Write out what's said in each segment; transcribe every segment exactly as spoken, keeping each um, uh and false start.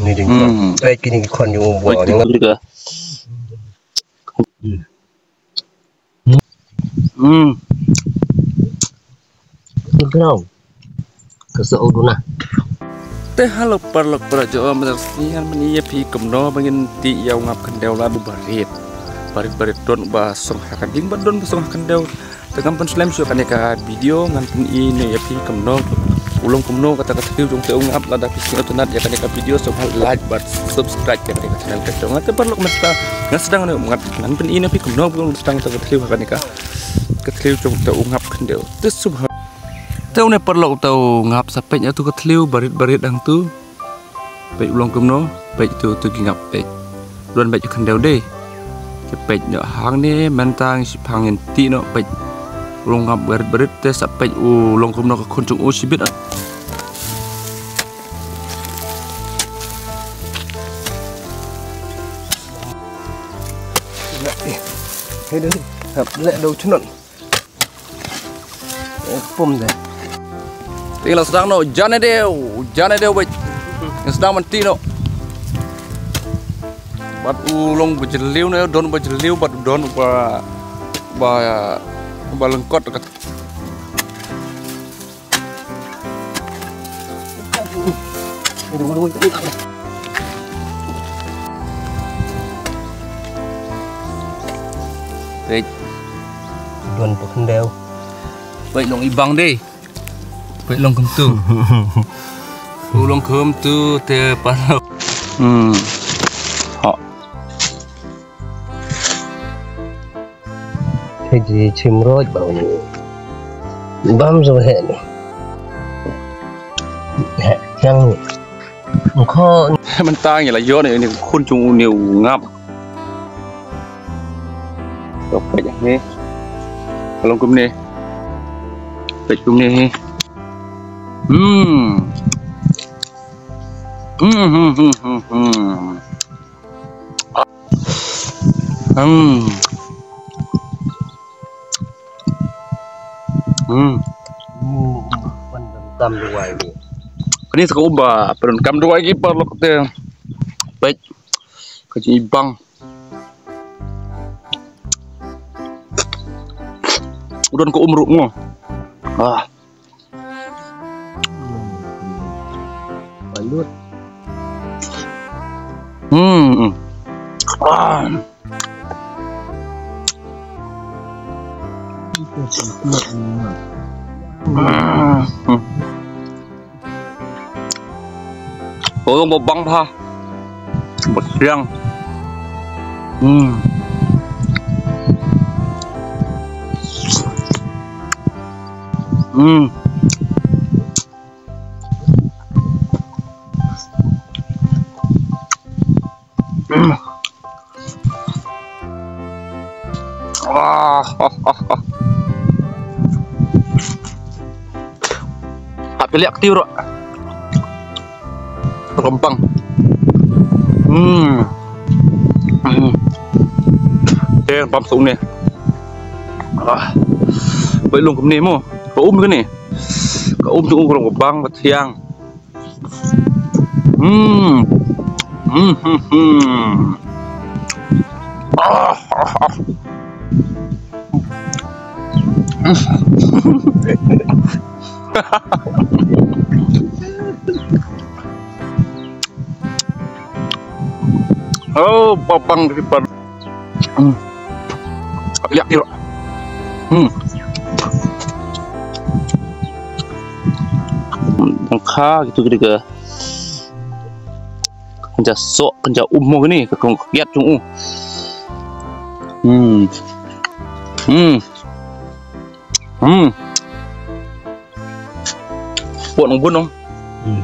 Ni ding. Hmm. Peit kine ki khon jong u Bor. Peit kine ki. Hmm. Ka sa u duna. Te halo paralok para jo, mynta sngi ngan pyni ïa phi kumno ba ngin tih ïa u ngap khyndew lada u barit. Barit barit don ba song ha ka ding, ba don ba song ha khyndew. Te ngam pynslem shuh kane ka video, ngan pyni ïa phi kumno u long kumno kata ka thliew jong te u ngap. Lada phi sngewtynnat ïa kane ka video, sngewbha like bad subscribe ïa kane ka channel ka jong nga. Te paralok mynta ngan sdang ne ngan, ngan pyni ïa phi kumno ba sdang kata ka thliew ha kane ka, ka thliew jong te u ngap khyndew. Te sngewbha. Te une paralok te u ngap, sa peit ïa tu ka thliew barit barit hangtu. Peit u long kumno, peit tu, tu ki ngap peit. Don beit khyndew dei. Te peit noh hangne, mynta ngi shipang ngin tih noh, peit u long ngap barit barit, te sa peit u long kumno ka khun jong u shibit. Hei dei, hap leh dau chnot. Eh, pum de. Te la sdang noh, jan ne dei, jan ne dei wei. Sdang man tih noh. Bad u long ba jylliew ne, don ba jylliew, bad don ba, ba, ba lyngkot kat. Peit. Don ba khyndew. Peit long i bang dei. Peit long kumtu. U long kumtu te paralok. Hmm. Ha. Te ji chim roj ba ni. Bam so he ni. He, yang ni. Ko. Mynta ngi la ïoh ni, ni khun jong u ni u ngap. Peit ni. Long kumne. Peit kumne. Hmm. Hmm, hmm, hmm, hmm, hmm. Hmm. Hmm. Kam duwai ni. Kane sa ka um ba pyndonkam duwai ki paralok te. Peit. Ka jingibang. U don ka um ruh mo. Ah. Balut. Hmm. Ah. Ah. Hmm. Ong ba bang bha. Ba siang. Hmm. Hmm. Ah, ah, ah, ah. Hap liak tiu ro. Rempang. Hmm. Hmm. Te pam sung ne. Ah. Bai long kumne mo. Ka um kane. Ka um tu um ka long ka bang ka thiang. Hmm. Hmm, hmm, hmm. Ah, ah, ah. Oh, papang di depan. Hmm. Lihat dia. Hmm. Tang kha gitu gitu ke. Kynja sok, kynja um mo kane, ka kong kiat jong u. Hmm. Hmm. Hmm. Pot nong bun nong. Hmm.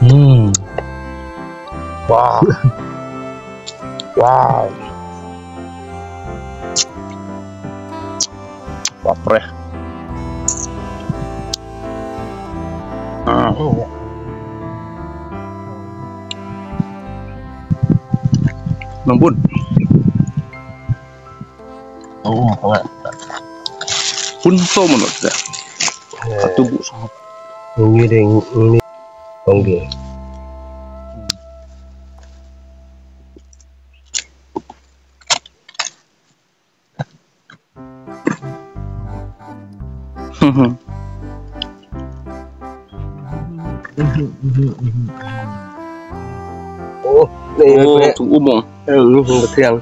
Hmm. Wow. Wow. Bapre. Ah. Nang bun. Oh, apa? Bun so menurut saya. Eh. Satu bu sangat. Ini ding, ini. Kong gi. Mhm. Oh, ni. Oh, tu umong. Eh, ni hung bathiang.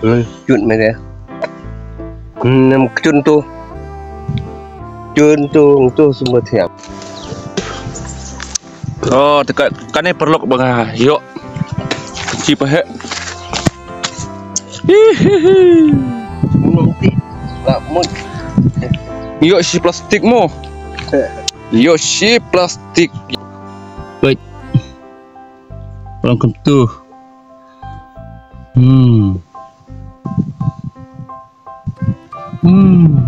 Hmm, cut mai dia. Hmm, nam cut tu. Cut tu, tu semua thiang. Oh, dekat kan ni paralok ba nga ïoh shi paheh. Hihihi. Ngam ti. Lah mut. Ïoh shi plastik mo. Ïoh shi plastik. Baik. Paralok kum tu. Hmm. Hmm.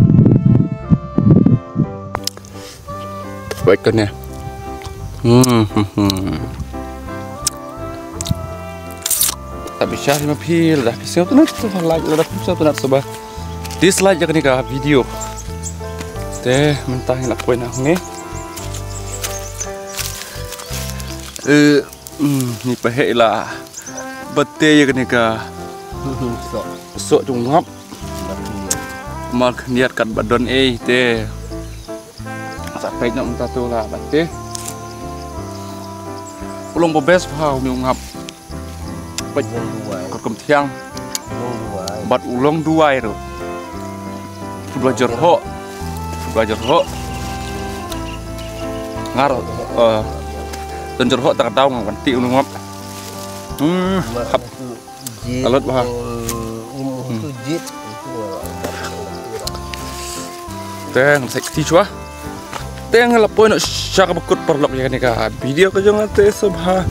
Baik kan ya. Hmm, hmm, hmm. Tapi syah lima pil dah. Pil satu nat tu like, dah pil satu nat sebab dislike ïa kane ka video. Te mynta ngi la poi na hangne. Eh, hmm, ni paheh la. Bad te ïa kane ka soh, soh jong u ngap. Mal khyndiat kat ba don ei te. Sa peit noh mynta tu la bad te. U long ba best bha une u ngap. Peit. Kat kum thiang. Bad u long duwai ruh. Phi ba la jyrhoh. Phi ba la jyrhoh. Nga ruh, eh, don jyrhoh ta ka daw nga wan tih une u ngap. Hmm, hap. Ka lut bha. Te nga sa kti shuwa. Te nga la poi noh sha kaba kut paralok ïa kane ka video ka jong nga te sngewbha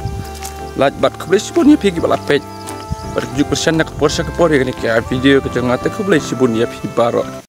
like bad khublei shibun ïa phi kiba la peit. Bad ju kyrshan na ka por sha ka por ïa kane ka video ka jong nga te khublei shibun ïa phi baroh.